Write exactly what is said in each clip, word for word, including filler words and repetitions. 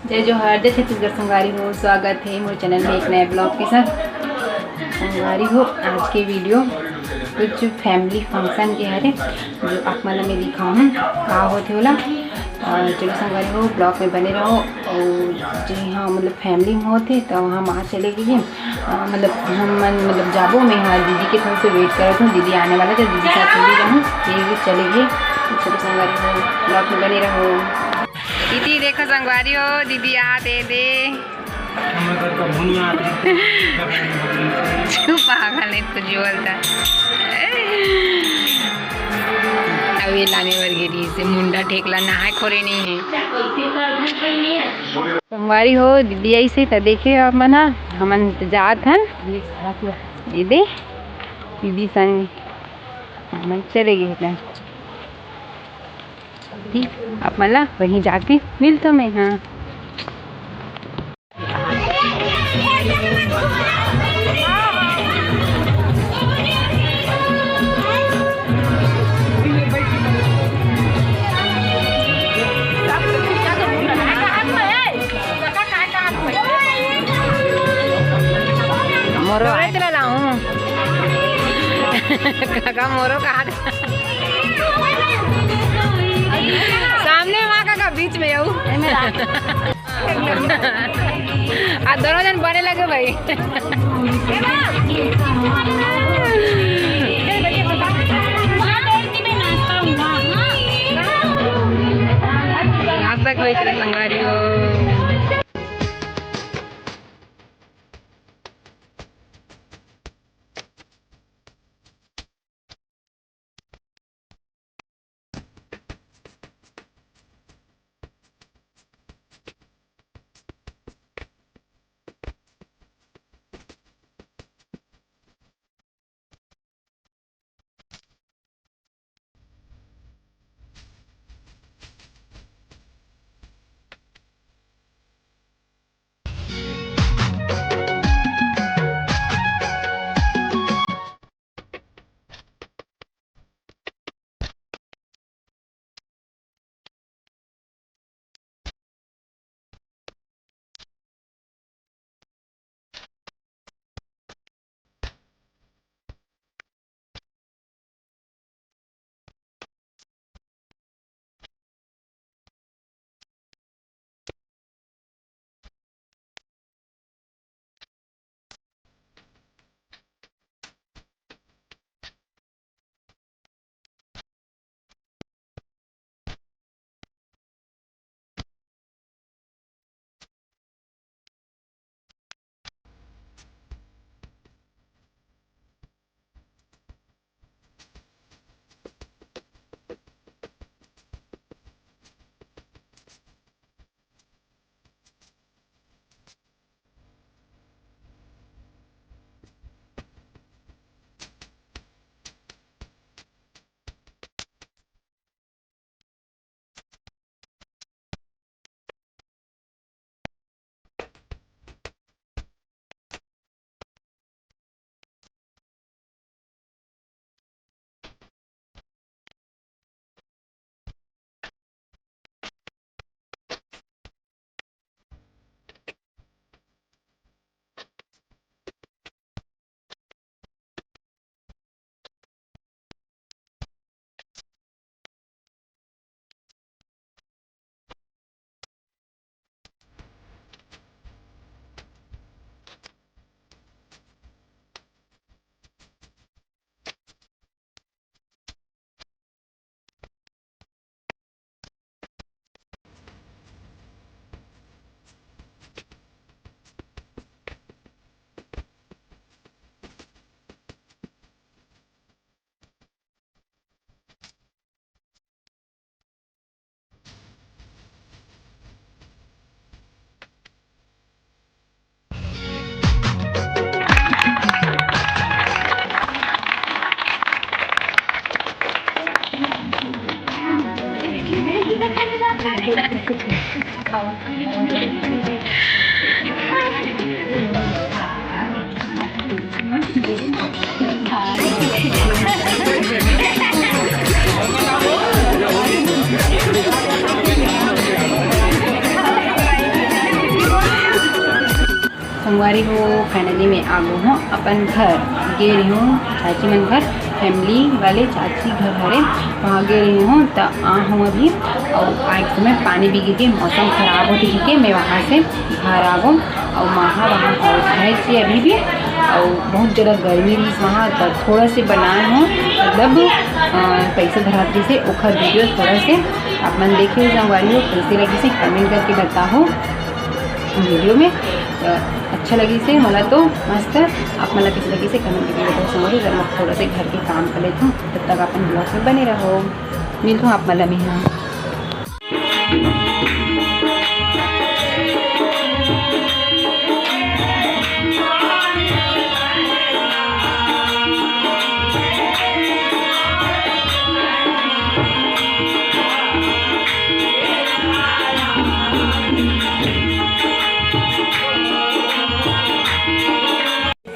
जय जोहार, जय छत्तीसगढ़ संगवारी हो, स्वागत हे मोर चैनल में एक नए ब्लॉग के साथ। संगवारी हो, आज के वीडियो कुछ फैमिली फंक्शन के हरे, जो आप मन ला मैं दिखाहूँ का होथे ओला। और चलो संगवारी हो, ब्लॉग में बने रहो। और जी हाँ, मतलब फैमिली में होथे तो वहाँ माँ चले गई है। अ, मतलब हम मन मतलब जाबो, मैं हाँ दीदी के थोड़ा से वेट करत हूँ, दीदी आने वाला, जब दीदी साथ चली रहूँ, ये भी चले गए। तो चलो संगवारी हो, ब्लॉग में बने रहो। दीदी देखो संगवारी हो, दीदी आते दे। हमर घर का भुनिया आते। चुप पागल है, कुछ बोलता। अब ये लाने बर गिरी से मुंडा ठेकला नहाए खोरे नहीं है। संगवारी हो, दीदी आई से त देखे आप मन ह, हमन त जात हन। ये दे, दीदी संग हमन चले गए हन। ठीक, आप मन ला वहीं जाके मिलतो मैं, हाँ। मोरो आए। काका मोरो कहा था। सामने माँ काका बीच में आऊ। आ दोनों जन बने लगे भाई। नाश्ता कोई करे संगवारी हो। संगवारी हो, finally मैं आ गो हूँ अपन घर। गे रही हूँ चाची मन घर, family वाले चाची घर हरे, वहाँ गे रही हूँ। त आ हूँ अभी, और आज समय पानी भी गिर के मौसम खराब होते ठीक है, मैं वहाँ से घर आ गो। और महा वहाँ पर है कि अभी भी, और बहुत ज़्यादा गर्मी रही वहाँ, त थोड़ा से बनाए हूँ, मतलब अ, पैसा धरात जैसे ओखर video थोड़ा से आप मन देखे संगवारी हो, कैसे लगी से comment करके बताओ video में। अ, अच्छा लगी से मला तो मस्त, आप मला कैसे लगी से comment करके बताओ संगवारी। जब मैं थोड़ा से घर के काम कर लेती हूँ, तब तक अपन vlog में बने रहो, मिलती हूँ आप मला में यहाँ।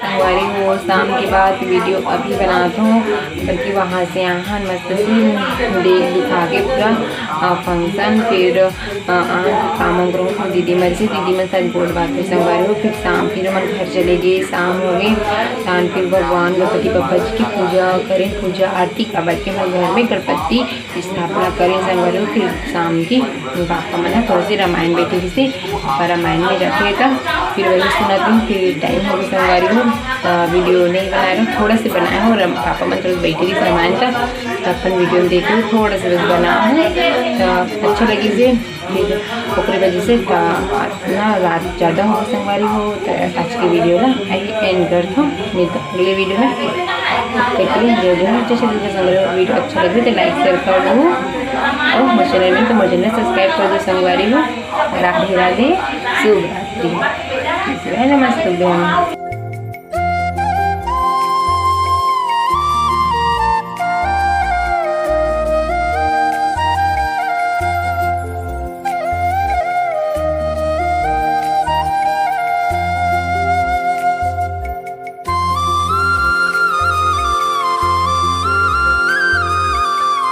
संगवारी हो, शाम के बाद video अभी बनात हूँ, बल्कि वहाँ से आहन मस्त से देख दिखा के पूरा, अ, function, फिर अ, आज काम उम करो, दीदी मन से, दीदी मन साथ गोठ बात हुई संगवारी हो। फिर शाम, फिर हमन घर चले गए, शाम हो गए। शाम फिर भगवान गणपति बप्पा जी की पूजा करें, पूजा आरती, काबर के हमर घर में गणपति स्थापना करें संगवारी हो। फिर शाम की पापा मन ह थोड़ा से रामायण बैठे जैसे, और रामायण में जाके था, फिर वही सुनत हूँ। फिर time हो गया संगवारी हो, तो video नहीं बनाए रहो, थोड़ा से बनाए हो। रम-, पापा मन थोड़ा बैठे रही रामायण का, तो अपन video में देखे हो, थोड़ा से बस बना हो, तो अच्छा लगी से। फिर ओकरे वजह से त ना रात ज़्यादा हो गई संगवारी हो, तो आज के video ला यही end करत हूँ। मिलता अगले video में। तब तक के लिए जय जय, जय श्री कृष्ण संगवारी हो। Video अच्छा लगे तो like share कर दो, और मोर channel में तो मोर channel subscribe कर दो संगवारी हो। राधे राधे, शुभ रात्रि, जय नमस्तुभ्यं।